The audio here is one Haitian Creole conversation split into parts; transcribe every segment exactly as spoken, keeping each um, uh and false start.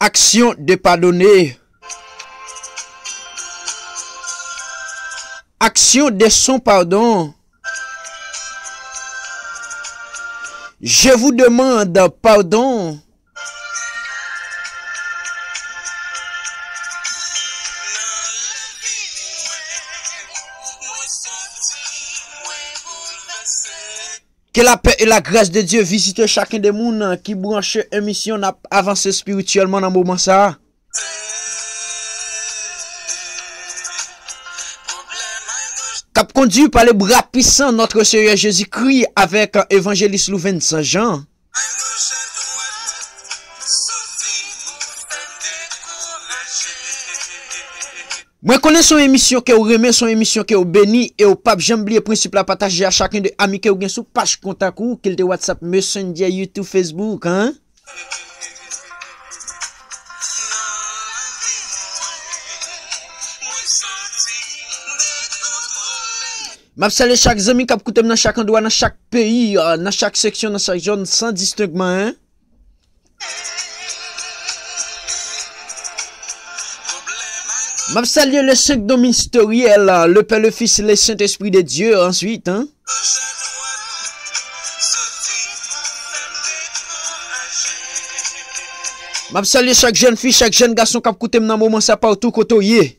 Action de pardonner. Action de son pardon. Je vous demande pardon. Ke lapè e lagras de Dye vizite chaken de moun ki branche emisyon N ap avanse espirityèlman nan moman sa a. K ap kondui pa le bra pwisan Notre Seigneur Jésus-Christ avèk evanjelis Louvens Jean. Mwen konnen se yon emisyon ke w renmen, se yon emisyon ke w beni, e w p ap janm bliye prensip la, pataje a chaken de ami ke w gen sou paj kontak ou, ke l te WhatsApp, Messenger, YouTube, Facebook, hein. M ap salye chak zanmi k ap koute m nan chak andwa, nan chak peyi, nan chak seksyon, nan chak zòn, san distenkman, hein. M ap salye le senk don misteryèl, le Pè, le Fis, le Sentespri de Dye, answit, hein. M ap salye chak jèn fi, chak jèn gason k ap koute m nan moman sa, patou kote w ye.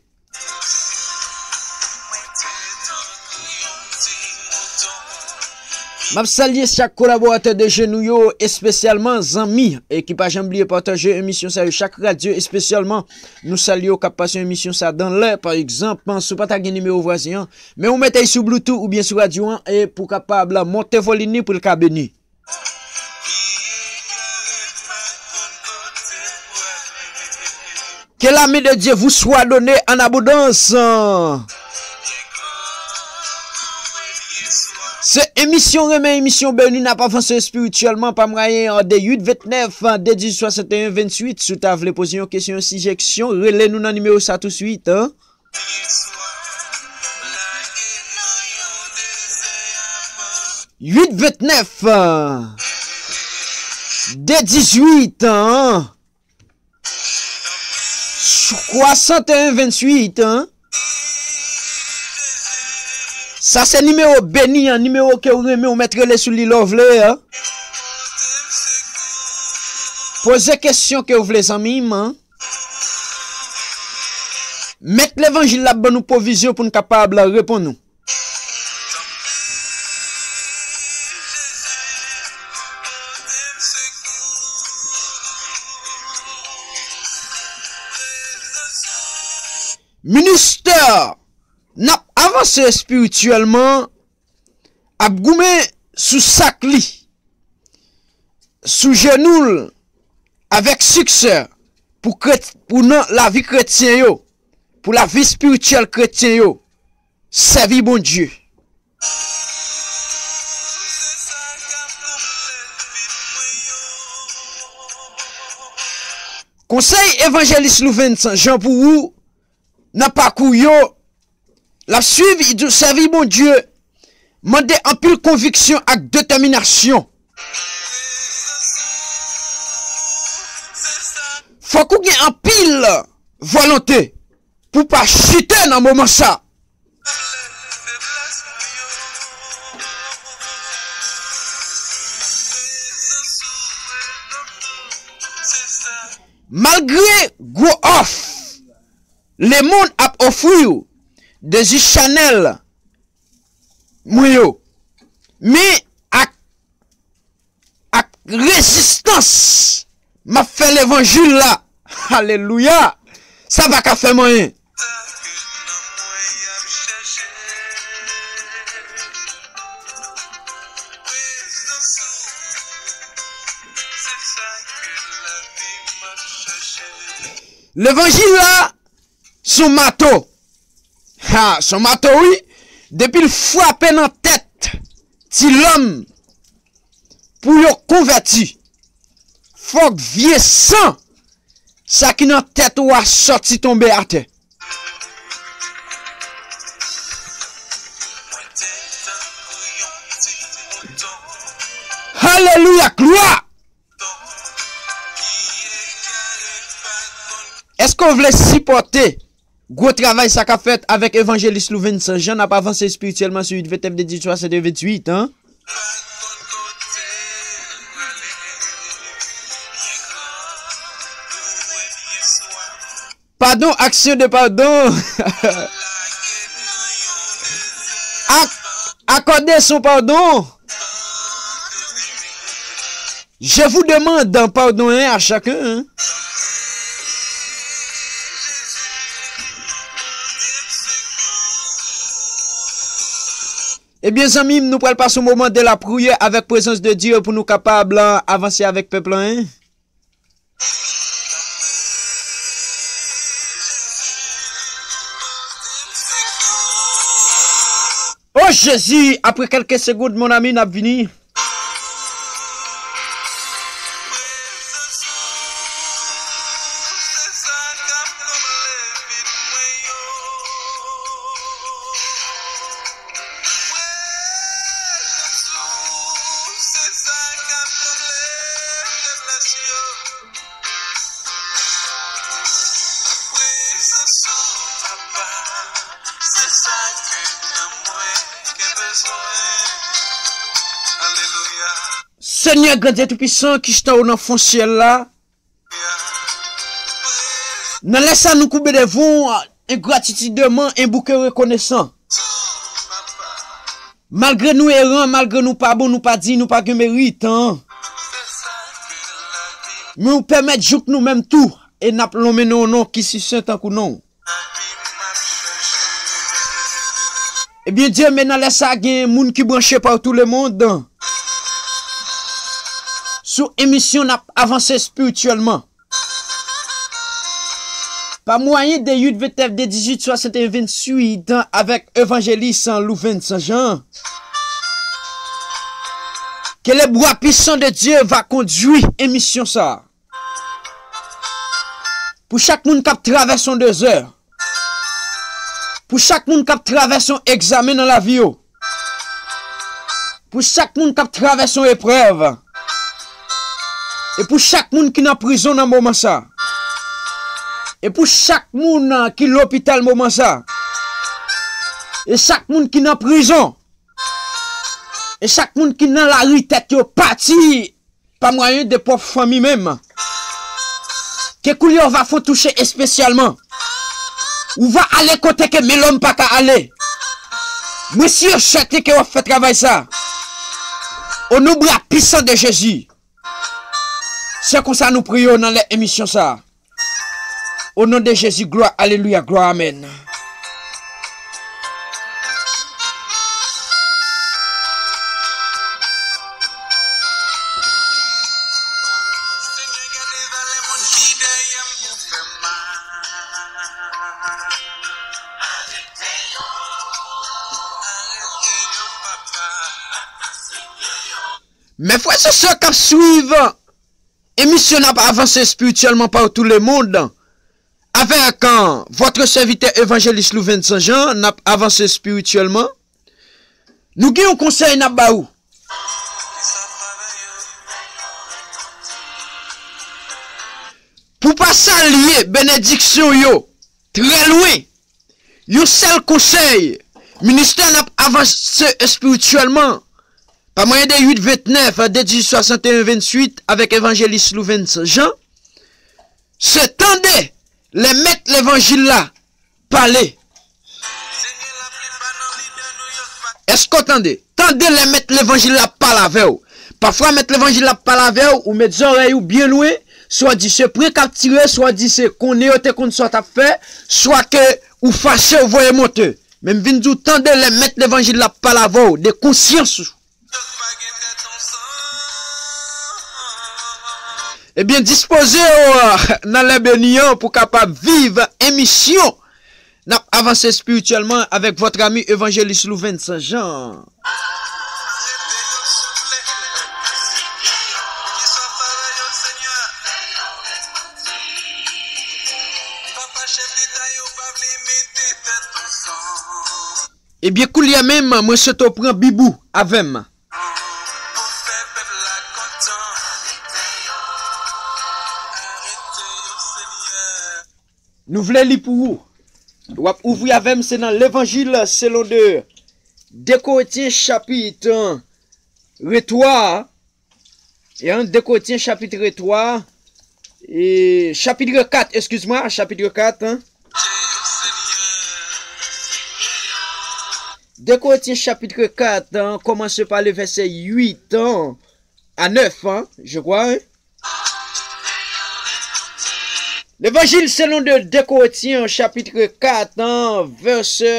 M ap salye chak kolaboratè de Jenou yo, espesyalman zanmi, e ki pa janm bliye pataje emisyon sa yo chak radyo, espesyalman nou salye w k ap pase emisyon sa dan lè, pa egzanp, si w pa ta gen nimewo vwazen an, men ou mete l sou Bluetooth oubyen sou radyo an, e pou w kapab monte volim li pou l ka beni. Que la main de Dieu vous soit donnée en abondance. Se emisyon renmen, emisyon beni, n ap avanse espirityèlman pa mwayen de uit ventnèf, de dizuit swasanteyen venntuit. Si w ta vle poze yon kesyon, yon sijeksyon, rele nou nan nimewo sa touswit, hein. Uit ventnèf, de dizuit, hein. Swasanteyen venntuit, hein. Sa se nimewo beni an, nimewo ke w renmen, w mèt rele sou li lè w vle, hein. Poze kesyon ke w vle, zanmi m, hein. Mèt levanjil la ap ban nou pwovizyon pou n kapab reponn ou. Ministè n ap avanse espirityèlman, ap goumen sou sak li, sou jenou l, avèk siksè pou kret-, pou nan lavi kretyen yo, pou lavi espirityèl kretyen yo, sèvi Bondye. Konsèy evanjelis Louvens Jean pou ou nan pakou yo, l ap swiv, li di w sèvi Bondye mande anpil konviksyon ak detèminasyon. Fòk ou gen anpil volonte pou w pa chite nan moman sa. Malgre gwo òf lemonn ap ofri w, dezi chanèl mwen yo, men ak, ak rezistans, m ap fè levanjil la. Alelouya! Sa pa ka fè m anyen. Levanjil la, s on mato. Ha, s on mato, wi. Depi l frape nan tèt ti lòm pou yo konvèti, fòk vye san sa ki nan tèt ou a sòti tonbe atè. Alelouya, glwa! Ki egare pa nou vle sipòte gwo travay sa k ap fèt avèk evanjelis Louvens Jean, n ap avanse espirityèlman sou uit vennèf de dis swasann e venntuit, an. Padon, aksyon de padon. Ak-, akòde son padon. Je vous demande pardon, hein, à chacun, hein. Ebyen, zanmi m, nou pral pase yon moman de lapriyè avèk prezans de Dye pou nou kapab, euh, avanse avèk pèp la, hein. Oh Jezi, apre kèlke segond, mon ami, n ap vini. Senyè Gran Dye Toupisan, ki chita ou nan fon syèl la, nan lè sa nou koube devan w, engratitidman, en bouke rekonesan. Malgre nou eran, malgre nou pa bon, nou pa diy, nou pa gen merit, an. Men ou pèmèt jouk nou menm tou, e n ap lonmen nan yon non ki si sen tankou non w. Ebyen, Dye, men nan lè sa a, gen moun ki branche partout le monde sou emisyon N ap avanse espirityèlman. Pa mwayen de uit vennèf de dis swasann e venntuit avèk evanjelis Louvens Jean. Que le bras puissant de Dieu va conduire emisyon sa a. Pou chak moun k ap travèse yon dezè. Pou chak moun k ap travèse yon egzamen nan lavi yo. Pou chak moun k ap travèse yon eprèv. E pou chak moun ki nan prizon nan moman sa. E pou chak moun, uh, ki lopital moman sa. E chak moun ki nan prizon. E chak moun ki nan lari tèt yo pati pa mwayen de pwòp fanmi menm. Ke koulye w va fè w touche espesyalman. Ou va ale kote ke men lòm pa ka ale. Mwen si e sèten ke w ap fè travay sa. O non bra pisan de Jezi. Se konsa nou priye w nan lè emisyon sa. O non de Jezi, glwa, alelouya, glwa, amèn. Mes frères et sœurs k ap swiv emisyon N ap avanse espirityèlman partout le monde avèk, euh, votre serviteur évangéliste Louvens Jean, N ap avanse espirityèlman. Nou gen yon konsèy n ap ba ou. Pou pa salye benediksyon yo trè lwen, yon sèl konsèy, ministè N ap avanse espirityèlman pa mwayen de uit vennèf de dis swasann e venntuit avèk evanjelis Louvens Jean, se tande lè mèt levanjil la pale. Èske w tande? Tande lè mèt levanjil la ap pale avè w. Pafwa, mèt levanjil la ap pale avè w, ou met zòrèy ou byen lwen, swa w di se prank ap tire, swa w di se konnen yo te konn sa w t ap fè, swa ke ou fache, ou voye monte. Men m vin di w, tande lè mèt levanjil la ap pale avè w de konsyans ou. Ebyen, dispoze w, euh, nan lè beni an pou kapab viv emisyon N ap avanse espirityèlman avèk votre ami évangéliste Louvens Jean. Ebyen, koulye a menm, mwen swete w pran Bib ou avè m. Pou fè pèp la kontan. Arete yo, Senyè. Nou vle li pou ou. W ap ouvri avè m, se nan Levanjil selon de, de Korentyen chapit, e, twa, e, de Korentyen chapit twa, e, chapit kat, eskiz mwa, chapit kat, en. De Korentyen chapit kat, en, kòmanse pa le vèsè uit, en, a nèf, en, je crois, en. Levanjil selon de, de Korentyen, chapit kat, en, vèsè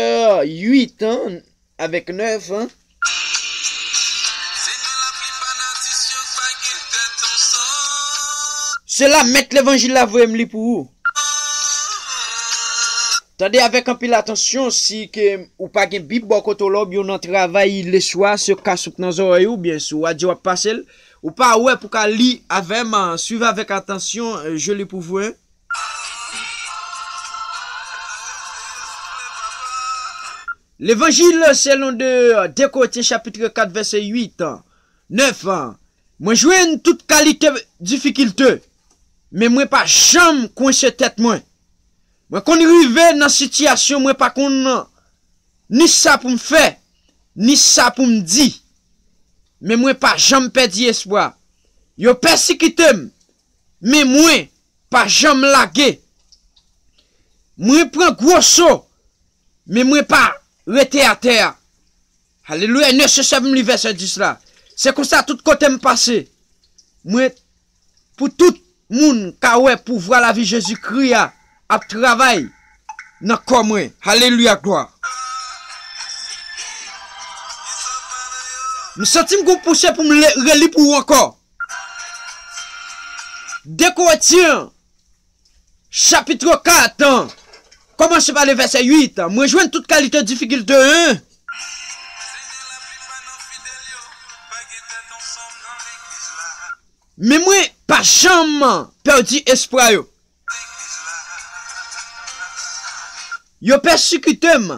uit, en, avèk nèf, en. Se la mèt levanjil la voye m li pou ou. Tande avèk anpil atansyon, si ke ou pa gen Bib bò kote w la, oubyen w nan travay leswa, se kas ou k nan zòrèy ou, oubyen sou radyo w ap pase l, ou pa wè pou ka li avè m, swiv avèk atansyon, je lis pour vous, en. Levanjil selon de, de Korentyen chapit kat vèsè uit, nèf, mwen jwenn tout kalite difikilte, men mwen pa janm kwense tèt mwen. Mwen konn rive nan sitiyasyon mwen pa konn ni sa pou m fè, ni sa pou m di. Men mwen pa janm pèdi espwa. Yo pèsikite m, men mwen pa janm lage. Mwen pran gwo so, men mwen pa rete atè a. Alelouya, nesesè pou m li vèsè dis la. Se konsa tout kote m pase. Mwen, pou tout moun ka wè pouvwa lavi Jezikri a ap travay nan kò mwen. Alelouya, glwa. M santi m gon pouse pou m le-, reli pou ou ankò. De Korentyen, chapit kat, kòmanse pa le vèsè uit. Mwen jwenn tout kalite difikilte, en. Men mwen pa janm pèdi espwa yo. Yo pèsikite m,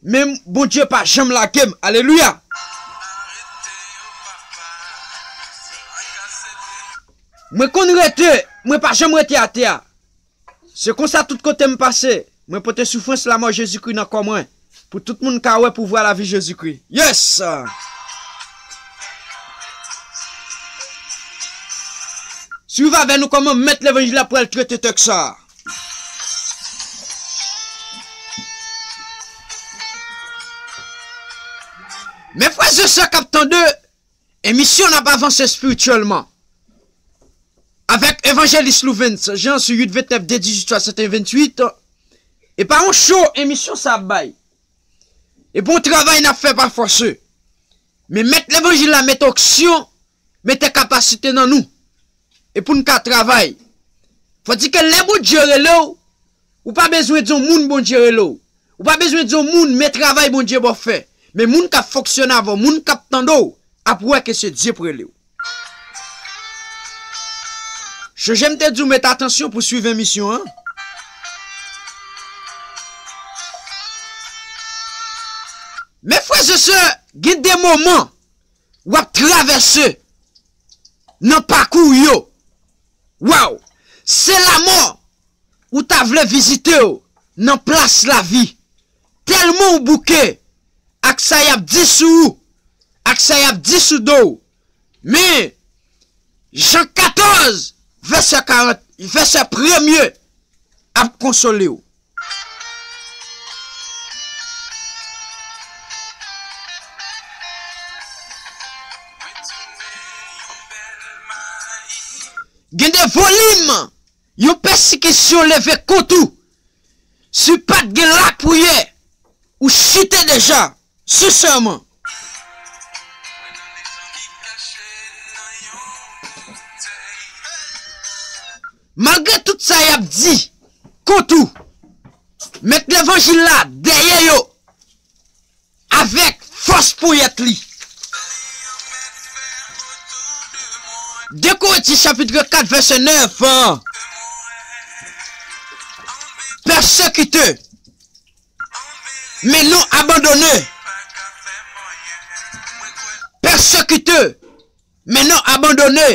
men Bondye pa janm lage m. Alelouya! Mwen konn rete, mwen pa janm rete atè a. Se konsa tout kote m pase, mwen pote soufrans lanmò Jezikri nan kò mwen, pou tout moun ka wè pouvwa lavi Jezikri. Yes! Swiv avè nou kòman mèt levanjil la pral trete tèks sa a. Men frè e sè k ap tande, emisyon n ap avanse espirityèlman avèk evanjelis Louvens Jean sou uit ventnèf de dizuit swasanteyen venntuit. E pa yon cho emisyon sa ap bay. E pa yon travay n ap fè pa fòse. Men mèt levanjil la mete onksyon, mete kapasite nan nou. E pou n ka travay. Fò di ke lè Bondye rele w, ou pa bezwen di yon moun Bondye rele w. Ou pa bezwen di yon moun men travay Bondye ba w fè. Men moun k ap fonksyone avè w, moun k ap tande w, ap wè ke se Dye k rele w. Sonje m te di w mete atansyon pou swiv emisyon an. Men frè e sè, gen de moman w ap travèse nan pakou w yo. Waw! Se lanmò ou ta vle vizite w nan plas lavi. Tèlman w bouke ak sa y ap di sou ou, ak sa y ap di sou do w. Men, Jan katòz, vèsè karant, vèsè premye ap konsole w. Gen de volim yon pèsekisyon leve kont ou. Si w pa t gen lapriyè, ou chite deja, sensèman. Malgre tout sa y ap di kont ou, mèt levanjil la dèyè yo avèk fòs ponyèt li. De Korentyen chapit kat vèsè nèf, pèsekite, men non abandone. Pèsekite, men non abandone.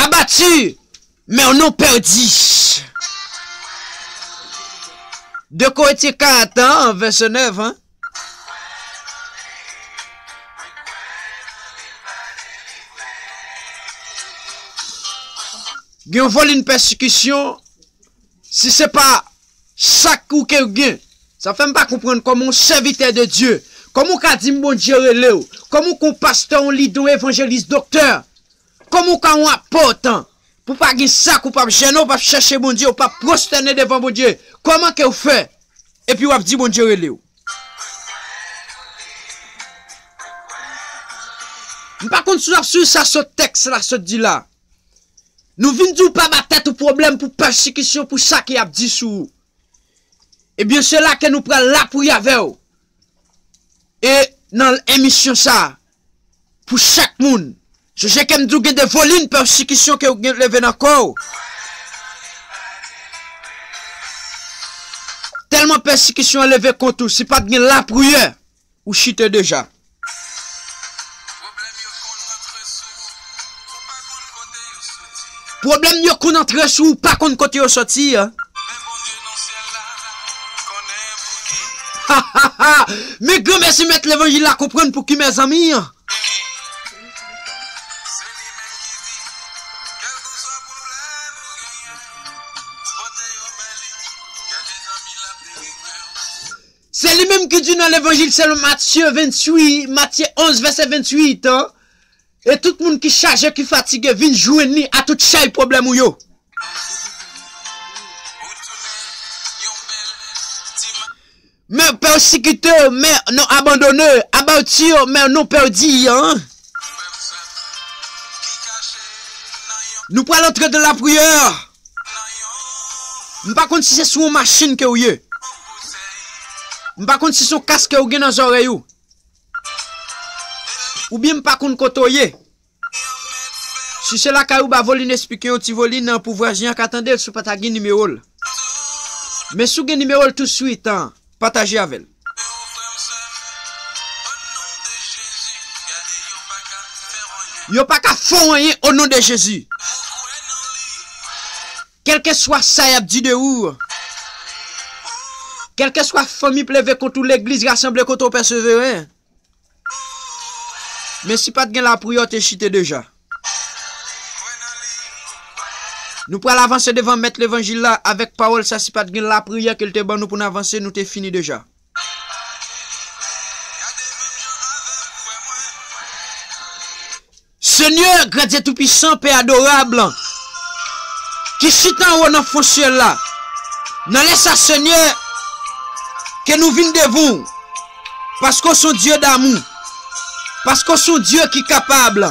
Abati, men non pèdi. De Korentyen kat, an, vèsè nèf, an. Gen yon volin pèsekisyon, si se pa sa k ou ke w gen. Sa fè m pa konprann kòman yon sèvitè de Dye, kòman w ka di m Bondye rele w, kòman w ka yon pastè, yon lidè, yon evanjelis, doktè, kòman w ka yon apòt, pou pa gen sa k ou p ap jene, w p ap chèche Bondye, w p ap pwostène devan Bondye. Kòman ke w fè? Epi w ap di Bondye rele w. M pa konn si w ap swiv sa sot tèks la sot di la. Nou vin di w pa ba tèt ou pwoblèm pou pèsekisyon, pou sa ke y ap di sou ou. Ebyen, se la ke nou pral lapriyè avè w. E nan emisyon sa a, pou chak moun, sonje ke m di w gen de volin pèsekisyon ke w gen leve nan kò w. Tèlman pèsekisyon an leve kont ou, si pa t gen lapriyè, ou chite deja. Pwoblèm yo konn antre sou ou, pa konn kote yo sòti, an. Men granmèsi mèt levanjil la konprann pouki, mezanmi, an. Se li menm ki di nan levanjil selon Matye venntuit, Matye onz, vèsè venntuit, an, e tout moun ki chaje, ki fatige, vin jwenn li a tout chay pwoblèm ou yo. Men pèsekite, men non abandone, abati, men non pèdi, an. Nou pral antre de lapriyè. M pa konn si se sou yon machin ke w ye. M pa konn si se yon kas ke w gen nan zòrèy ou. Oubyen m pa konn kote w ye. Si se lakay ou, ba volin esplike yon ti volin pou vwazen an ka tande l si w pa ta gen nimewo l. Men si w gen nimewo l touswit, an, pataje avè l. Yo pa ka fè w anyen o non de Jezi. Kèlkeswa sa y ap di de ou, kèlkeswa fanmi pleve kont ou, legliz rasanble kont ou, pèsevere. Men si pa t gen lapriyè, w te chite deja. Nou pral avanse devan mèt levanjil la avèk pawòl sa, si pa t gen lapriyè ke l te ban nou pou n avanse, nou te fini deja. Senyè, Gran Dye Toupisan, Pè adorab, ki chita anwo nan fon syèl la, nan lè sa, Senyè, ke nou vin devan w, paske w se yon Dye damou, paske w se yon Dye ki kapab,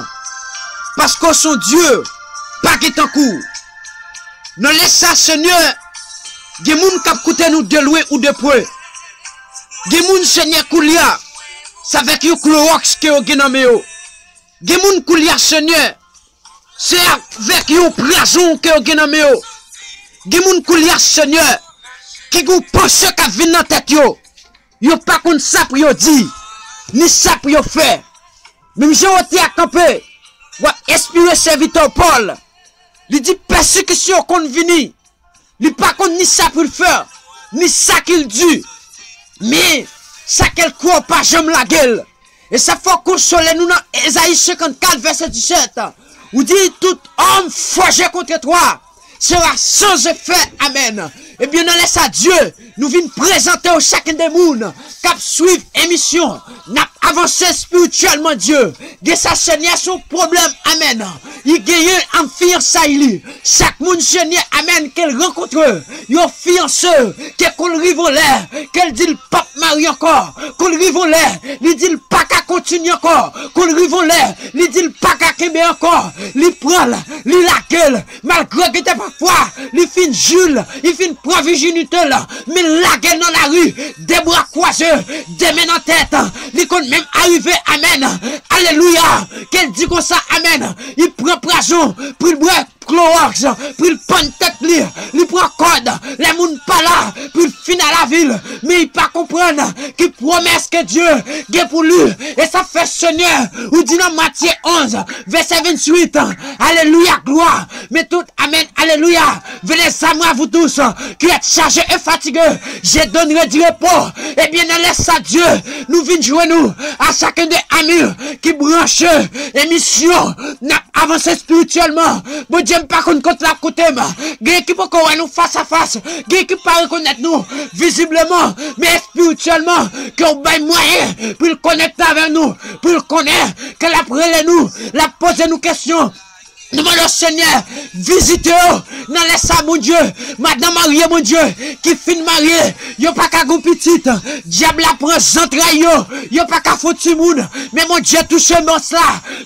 paske w se yon Dye pa gen tankou w. Nan lè sa, Senyè, gen moun k ap koute nou de lwen ou de pre. Gen moun, Senyè, koulye a, se avèk yon klowòks ke yo gen nan men yo. Gen moun koulye a, Senyè, se avèk yon pwazon ke yo gen nan men yo. Gen moun koulye a, Senyè, ki gen yon panse k ap vin nan tèt yo. Yo pa konn sa pou yo di, ni sa pou yo fè. Menm jan w te a kanpe, w ap enspire sèvitè w Pòl. Li di, pèsekisyon konn vini. Li pa konn ni sa pou l fè, ni sa ki l di. Men, sa ke l kwè, w pa janm lage l. E sa fè w konsole nou nan Ezayi senkannkat, vèsè disèt. Ou di, tout arme forgée contre toi sera sans effet. Amèn. Ebyen, nan lè sa, Dye, nou vin prezante w chak de moun k ap swiv emisyon. N ap avanse espirityèlman, Dye. Gen sa, Senyè, se yon pwoblèm. Amèn. Li genyen ak fiyansay li. Chak moun, Senyè, amèn, ke l rankontre yon fiyanse, ke kou l rive yon lè, ke l di l p ap marye ankò, kou l rive yon lè, li di l pa ka kontinye ankò, kou l rive yon lè, li di l pa ka kenbe ankò, li pran l, li lage l, malgre gen de pafwa, li fin jil, li fin pran vijinite l, men l lage l nan lari, de bra kwaze, de men nan tèt, li konn menm arive, amèn, alelouya, ke l di konsa, amèn, li pran pwazon, pou l bwè klowòks, pou l pann tèt li, li pran kòd, lè moun pa la, pou l fin a lavi l, men li pa konprann ki pwomès ke Dye gen pou li. E sa fè, Senyè, ou di nan Matye onz, vèsè venntuit, alelouya, glwa, men tout, amèn, alelouya, venez à moi, vous tous qui êtes chargés et fatigués, je donnerai du repos. Ebyen, nan lè sa, Dye, nou vin jwenn ou, à chacun des amis ki branche emisyon, n ap avanse espirityèlman. Bondye, m pa konn kot l ap koute m. Gen ki poko wè nou fas a fas. Gen ki pa rekonèt nou vizibleman. Men espirityèlman, ke w bay mwayen pou l konekte avè nou. Pou l konnen ke l ap rele nou. L ap poze nou kesyon. Nou mande w, Senyè, vizite yo nan lè sa, Bondye. Madanm marye, Bondye, ki fin marye, yo pa ka gon pitit. Dyab la pran zantray yo. Yo pa ka fè timoun. Men Bondye, touche mons la.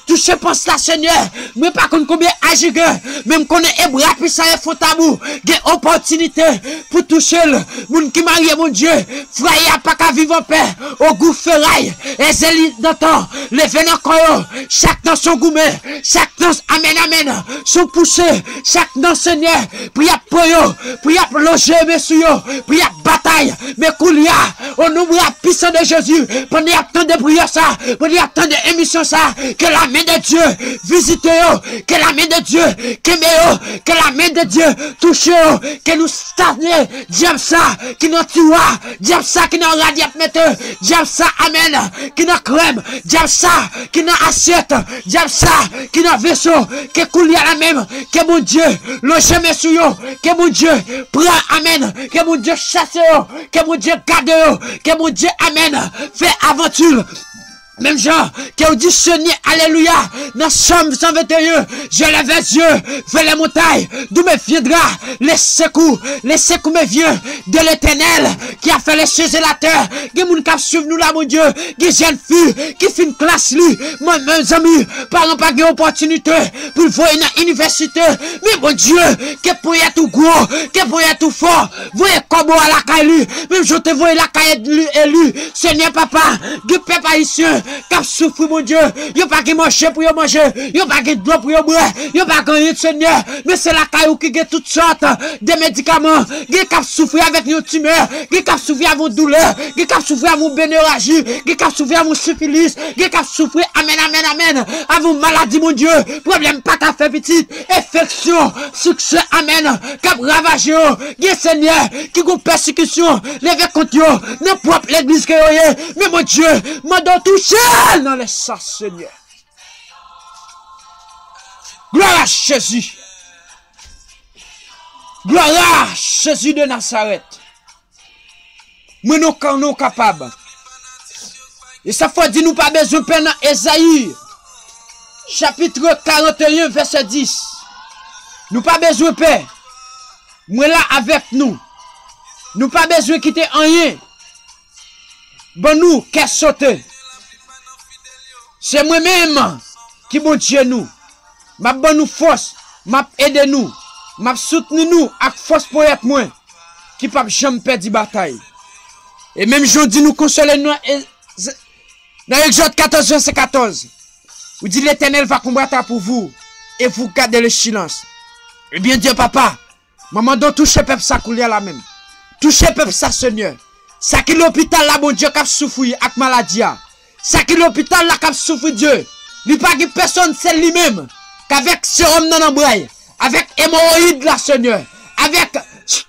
Touche pans la, Senyè. Mwen pa konn konbyen aj li gen, men m konnen e bra pwisan e fon tabou gen opòtinite pou touche l. Moun ki marye, Bondye, fwaye a pa ka viv anpè. Ogou feray, Ezeli dantan, leve nan kò yo. Chak tan se yon goumen, chak tan, amèn, amèn, se yon pouse. Chak tan, Senyè, pou y ap pran yo, pou y ap lonje men sou yo, pou y ap batay. Men koulye a, o non bra pwisan de Jezi, pandan y ap tande priyè sa, pandan y ap tande emisyon sa, ke la men de Dye vizite yo, ke la men de Dye kenbe yo, ke la men de Dye touche yo, ke nou stane dyab sa ki nan tiwa, dyab sa ki nan rad y ap mete, dyab sa, amèn, ki nan krèm, dyab sa ki nan asyèt, dyab sa ki nan veso, ke koulye a la menm, ke Bondye lonje men sou yo, ke Bondye pran, amèn, ke Bondye chase yo, ke Bondye gade yo, ke Bondye, amèn, fè avanti l. Menm jan ke w di, Senyè, alelouya, nan Sòm san venteyen, je lève les yeux vers les montagnes, d'où me viendra le secours, le secours me vient de l'Éternel qui a fait les cieux et la terre. Gen moun k ap swiv nou la, Bondye, gen jèn fi ki fin klas li, men, mezanmi, paran pa gen opòtinite pou l voye nan inivèsite. Men Bondye, ke ponyèt ou gwo, ke ponyèt ou fò, voye kòbo a lakay li, menm jan w te voye lakay Eli, Eli. Senyè papa, gen pèp ayisyen k ap soufri, Bondye. Yo pa gen manje pou yo manje, yo pa gen dlo pou yo bwè, yo pa gen anyen, Senyè. Men se lakay ou ki gen tout sòt de medikaman. Gen k ap soufri avèk yon timè, gen k ap soufri avèk yon doulè, gen k ap soufri avèk yon benoraji, gen k ap soufri avèk yon sifilis, gen k ap soufri, amèn, amèn, amèn, avèk yon maladi, Bondye. Pwoblèm pa ka fè pitit, enfeksyon, siksè, amèn, k ap ravaje yo. Gen, Senyè, ki gon pèsekisyon leve kont yo nan pwòp legliz ke yo ye. Men, Bondye, mande w touche l nan lè sa, Senyè. Gloire à Jésus. Gloire à Jésus de Nazareth. Mwen, nou ka, nou kapab. E sa fò di nou pa bezwen pè nan Ezayi, chapit karanteyen, vèsè dis. Nou pa bezwen pè. Mwen la avèk nou. Nou pa bezwen kite anyen ban nou kè sote. Se mwen menm ki Bondye nou. M ap ban nou fòs, m ap ede nou, m ap soutni nou ak fòs ponyèt mwen ki p ap janm pèdi batay. E menm jan w di nou konsole nou nan E-, nan Egzòd katòz, vèsè katòz, ou di, L'Éternel va combattre pour vous et vous gardez le silence. Ebyen, Dye Papa, mwen mande w touche pèp sa koulye a la menm. Touche pèp sa, Senyè. Sa ki lopital la, Bondye, k ap soufri ak maladi a. Sa ki lopital la k ap soufri, Dye. Li pa gen pèsonn, se li menm. K avèk sewòm nan nan bra l, avèk emowoyid la, Senyè, avèk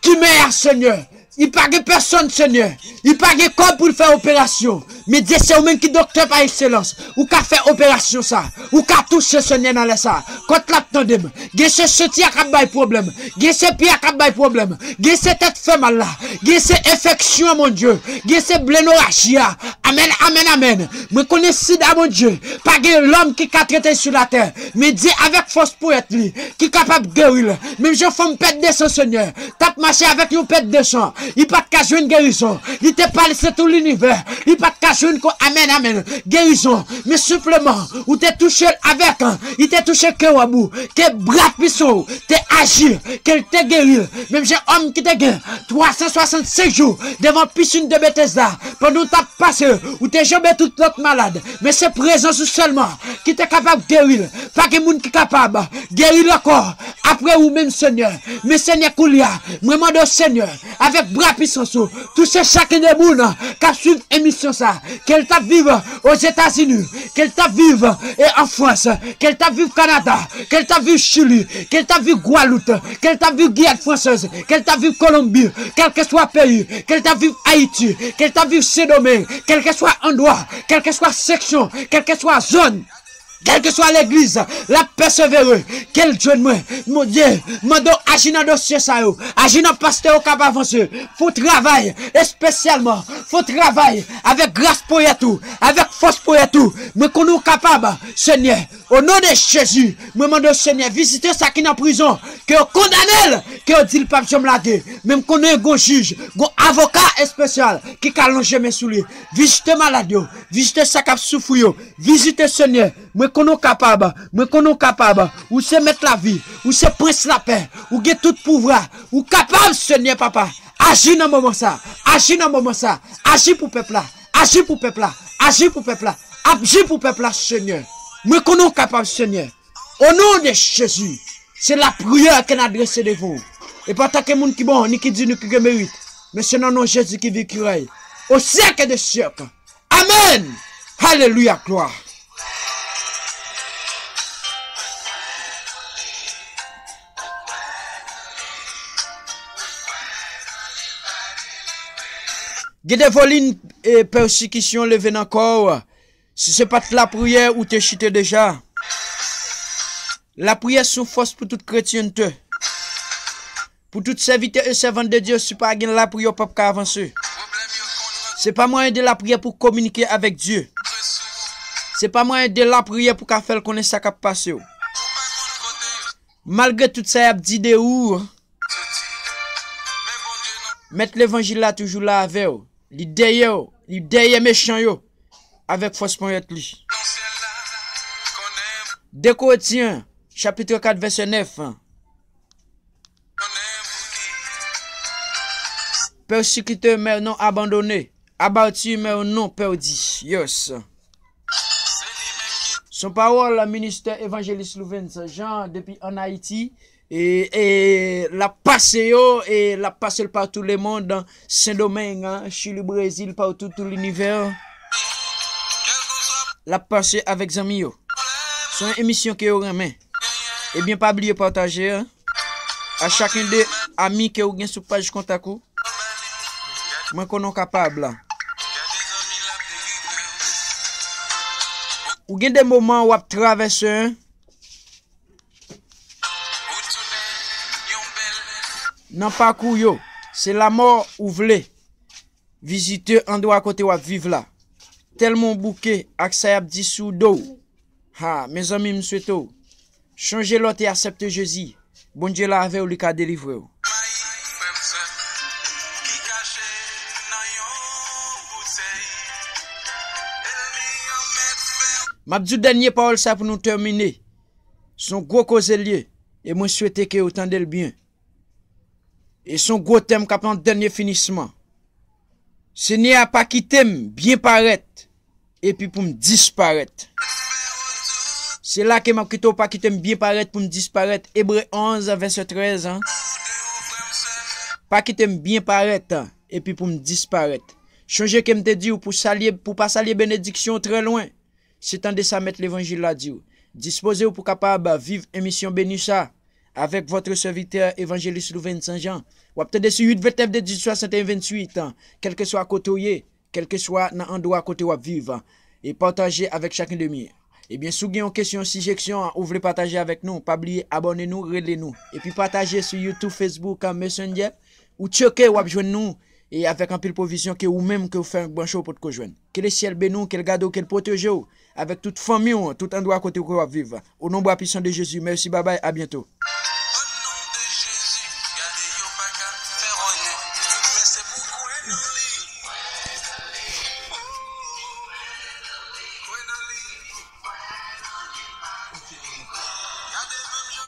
timè a, Senyè. Li pa gen pèsonn, Senyè. Li pa gen kòb pou l fè operasyon. Men Dye, se ou menm ki doktè pa ekselans. Ou ka fè operasyon sa. Ou ka touche, Senyè, nan lè sa. Kòt la ap tande m. Gen se senti a k ap bay pwoblèm. Gen se pye a k ap bay pwoblèm. Gen se tèt fè mal la. Gen se enfeksyon an, Bondye. Gen se blenoraji a. Amèn, amèn, amèn. Mwen konnen sida, Bondye, pa gen lòm ki ka trete sou latè. Men Dye, avèk fòs ponyèt li, ki kapab geri l. Menm jan fanm pèt de san, Senyè, t ap mache avèk yon pèt de san. Li pa t ka jwenn gerizon. Li te pase tou linivè. Li pa t ka jwenn ko-, amèn, amèn, gerizon. Men senpleman, ou te touche l avèk, li te touche ke wòb ou, ke bra pwisan w te aji, ke l te geri l. Menm jan òm ki te gen twa san swasannsenk jou devan pisin de Betesda, pandan w t ap pase, ou te janbe tout lòt malad. Men se prezans ou sèlman ki te kapab geri l. Pa gen moun ki kapab geri l ankò. apre ou menm, Senyè. Men, Senyè, koulye a, mwen mande w, Senyè, avèk bra pisans ou, touche chaken de moun k ap swiv emisyon sa, ke l t ap viv Ozetazini, ke l t ap viv, e, an Frans, ke l t ap viv Kanada, ke l t ap viv Chili, ke l t ap viv Gwadloup, ke l t ap viv Giyàn Fransèz, ke l t ap viv Kolonbi, kèlkeswa peyi, ke l t ap viv Ayiti, ke l t ap viv Sendomeng, kèlkeswa andwa, kèlkeswa seksyon, kèlkeswa zòn, kèlkeswa legliz l ap pèsevere, ke l jwenn mwen. Bondye, mande w aji nan dosye sa yo, aji nan pastè yo k ap avanse. Fè w travay espesyalman, fè w travay avèk gras ponyèt ou, avèk fòs ponyèt ou. Mwen konnen w kapab, Senyè. O non de Jezi, mwen mande w, Senyè, vizite sa ki nan prizon, ke yo kondane l, ke yo di l p ap janm lage. Men m konnen gon jij, gon avoka espesyal ki ka lonje men sou li. Vizite malad yo, vizite sa k ap soufri yo, vizite, Senyè. Mwen konnen w kapab, mwen konnen w kapab. Ou se mèt lavi, ou se prens lapè, ou gen tout pouvwa, ou kapab, Senyè, papa. Aji nan moman sa, aji nan moman sa, aji pou pèp la, aji pou pèp la, aji pou pèp la, aji pou pèp la, Senyè. Mwen konnen w kapab, Senyè. O non de Jezi, se lapriyè ke n adrese devan w. E pa antanke moun ki bon, ni ki di, ni ki gen merit, men se nan non Jezi ki viv, ki rèy o syèk de syèk. Amèn! Alelouya, glwa! Gen de volin e pèsekisyon leve nan kò w. Si se pa t lapriyè, ou te chite deja. Lapriyè se yon fòs pou tout kretyen. Pou tout sèvitè e sèvant de Dye, si pa gen lapriyè, w p ap ka avanse. Se pa mwayen de lapriyè pou kominike avèk Dye. Se pa mwayen de lapriyè pou ka fè l konnen sa k ap pase w. Malgre tout sa y ap di de ou, Mèt levanjil la toujou la avè w. Li dèyè w. Li dèyè mechan yo avèk fòs ponyèt li. De Korentyen, chapit kat, vèsè nèf. Pèsekitè, men non abandone. Abati, men non pèdi. Yes. Son pawòl, ministè evanjelis Louvens Jean depi ann Ayiti. E, e l ap pase yo, e l ap pase l patou lemonn, Sendomeng, Chili, Brezil, patou, tout linivè. L ap pase avèk zanmi yo. Se yon emisyon ke yo renmen. Ebyen, pa bliye pataje a chaken de ami ke ou gen sou paj kontak ou. Mwen konnen w kapab la. Ou gen de moman w ap travèse nan pakou yo. Se lanmò ou vle vizite andwa kote w ap viv la. Tèlman w bouke ak sa y ap di sou do w. Ha, mezanmi, m swete w chonje lè w te aksepte Jezi. Bondye la avè w, li ka delivre w. M ap di w dènye pawòl sa pou nou tèmine. Se yon gwo koze l ye, e mwen swete ke w tande l byen. E se yon gwo tèm k ap nan dènye finisman. Senyè a pa kite m byen parèt, epi pou m disparèt. Se la ke m ap kite w, pa kite m byen parèt pou m disparèt. Ebre onz, vèsè trèz. Pa kite m byen parèt, epi pou m disparèt. Chonje ke m te di w pou salye, pou pa salye benediksyon w trè lwen. Se tande sa mèt levanjil la di w. Dispoze w pou kapab viv emisyon beni sa avèk votre serviteur évangéliste Louven Saint Jean. W ap tande sou uit vennèf de dizuit swasanteyen venntuit, kèlkeswa kote w ye, kèlkeswa nan andwa kote w ap viv. E pataje avèk chaken de mi. Ebyen, si w gen yon kesyon, yon sijeksyon, ou vle pataje avèk nou, pa bliye abòne nou, rele nou. Epi pataje sou YouTube, Facebook, Messenger. Ou tcheke, w ap jwenn nou. E avèk anpil pwovizyon ke ou menm, ke w fè branche w potko jwenn. Ke lesyèl beni w, ke l gade w, ke l pwoteje w, avèk tout fanmi w, tout andwa kote w ap viv. O non bwa pwisan de Jezi, mèsi, babay, a byento.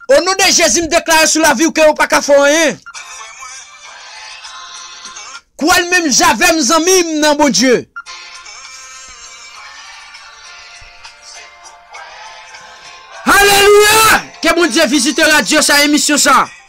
O non de Jezi, m deklare sou lavi w ke yo pa ka fè w anyen. Kwè l menm jan avè m, zanmi m nan Bondye. Alelouya! Ke Bondye vizite radyo sa, emisyon sa.